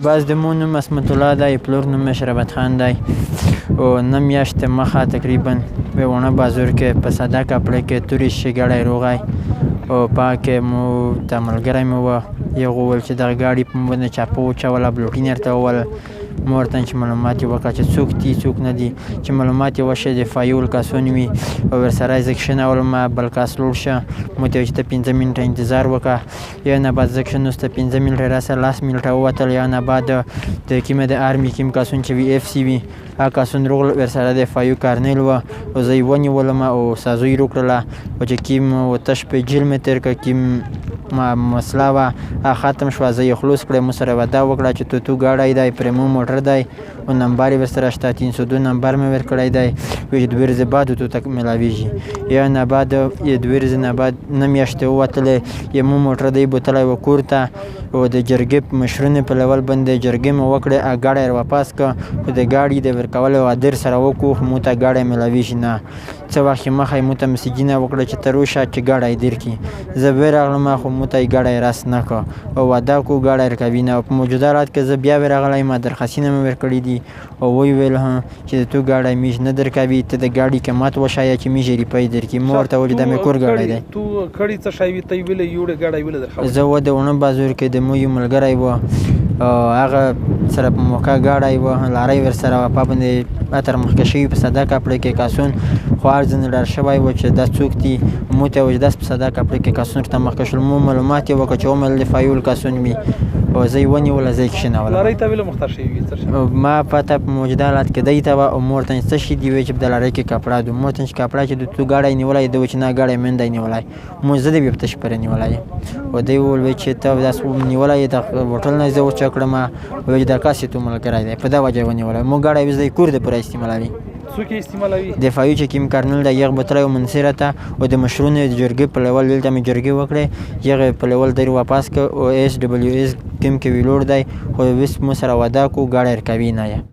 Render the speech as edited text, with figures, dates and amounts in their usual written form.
بس د مو نوم عصمت الله دی، پلور نوم مې شربت خان دی. او نه میاشتې مخه تقریبا په وڼه بازار کې په ساده کپړې کې تورې شیشې ګاډی روغی او پاکې مو ته ملګری مې و، یې وویل چې دغه ګاډي په مو باندې چاپه وچوله، بلوټین یې ورته وویل. مو ورته چې معلومات یې وکړه چې څوک دي څوک نه دي، چې معلومات یې وشه د فایول کسون وي او ورسره یې زه کښېنولم، بل کس لوړ شه. مو ته ویل چې ته 5 منټه انتظار وکړه. یو نه بعد زه کښېنوسته 5 منټه راسه لاس منټه ووتل. یو نه بعد د کیمه د آرمي کیم کسون چې وي اف سي وي هغه کسون روغل، ورسره د فایو کارنیل و او زه یې ونیولم او سازو یې روکړله. او چې کیم و تش په جیل مې تېر کړ، کیم ما مسله وه هغه ختم شوه، زه یې خلاص کړم. مو سره وعده وکړه چې توتو ګاډی دی، پرې مو موټر دی او نمبر یې ورسره شته، 302 نمبر مې ورکړی دی. وی چې 2 ورځې بعد تو ته ملاویږي. یو نه بعد یې 2 ورځې نه بعد نه میاشتې ووتلې، یې مو موټر دی بوتلی و کور ته. او د جرګې په مشرونو په لیول باندې جرګې مو وکړې، هغه ګاډی یې واپس کړ. خو د ګاډي د ورکولو وعده سره وکړو، خو مو ته ګاډی ملاویږي نه. څه وخت یې مخه یې مو ته مسیجونه وکړه چې ته روشه چې ګاډی درکړي. زه ورغلم خو مو ته یې ګاډی رس نه کړ او وعده کو ګاډی ورکوي نه. او په موجوده حالت کې زه بیا ورغلی یم، درخواستونه مې ورکړي دي او ویې ویل هم چې د تو ګاډی میږ نه درکوي، ته د ګاډي قیمت وښایه چې میږ یې روپۍ درکړي. مو ورته وویل چې دا مې کور ګاډی دی. تو کړي څه شی وي، ته یې ویلې یوړې ګاډی ویلې درخوي؟ زه و د وڼه بازار کې د مو یو ملګری و، هغه سره په موقع ګاډی و، لارۍ ورسره وه، په باندې اتر مخکې شوي په ساده کپړې کې کسون، خو هر ځل ډار شوی و چې دا څوک دي. مو ته ویل چې داسې په ساده کپړې کې کسون ورته مخکې شول. مو معلومات یې وکړ چې ومل د فایول کسون وي او زه یې ونیوله، زه یې کښېنولم. لارۍ ته ویله مختار شوي وي څه شی؟ ما پته په موجوده حالت کې دی ته وه او مور ته څه شي دي وی چې په لارۍ کې کپړه دو. مور ته چې کپړه چې د تو ګاډی نیولی دی، چې نه ګاډی مې نه دی نیولی، مو زه دې بیا په تش پرې نیولی یم. او دی وویل وی چې ته داسې نیولی یې، د هوټل نه زه ورچا کړم، وی چې دا کس یې تو ملګری دی، په دا وجه یې ونیولی. مو ګاډی اوس د کور دپاره استعمالوي. څوک یې استعمالوي؟ د فایو چې کیم کرنل دی، یغ بوتلی و منصیره ته او د مشرونو د جرګې په لیول دلته مې جرګې وکړې، یغ یې په لیول دی واپس کړ او ایس ډبلیو ایس کیم کې ویلوړ دی، خو ویس مو سره وعده کو ګاډی ورکوي نه یې.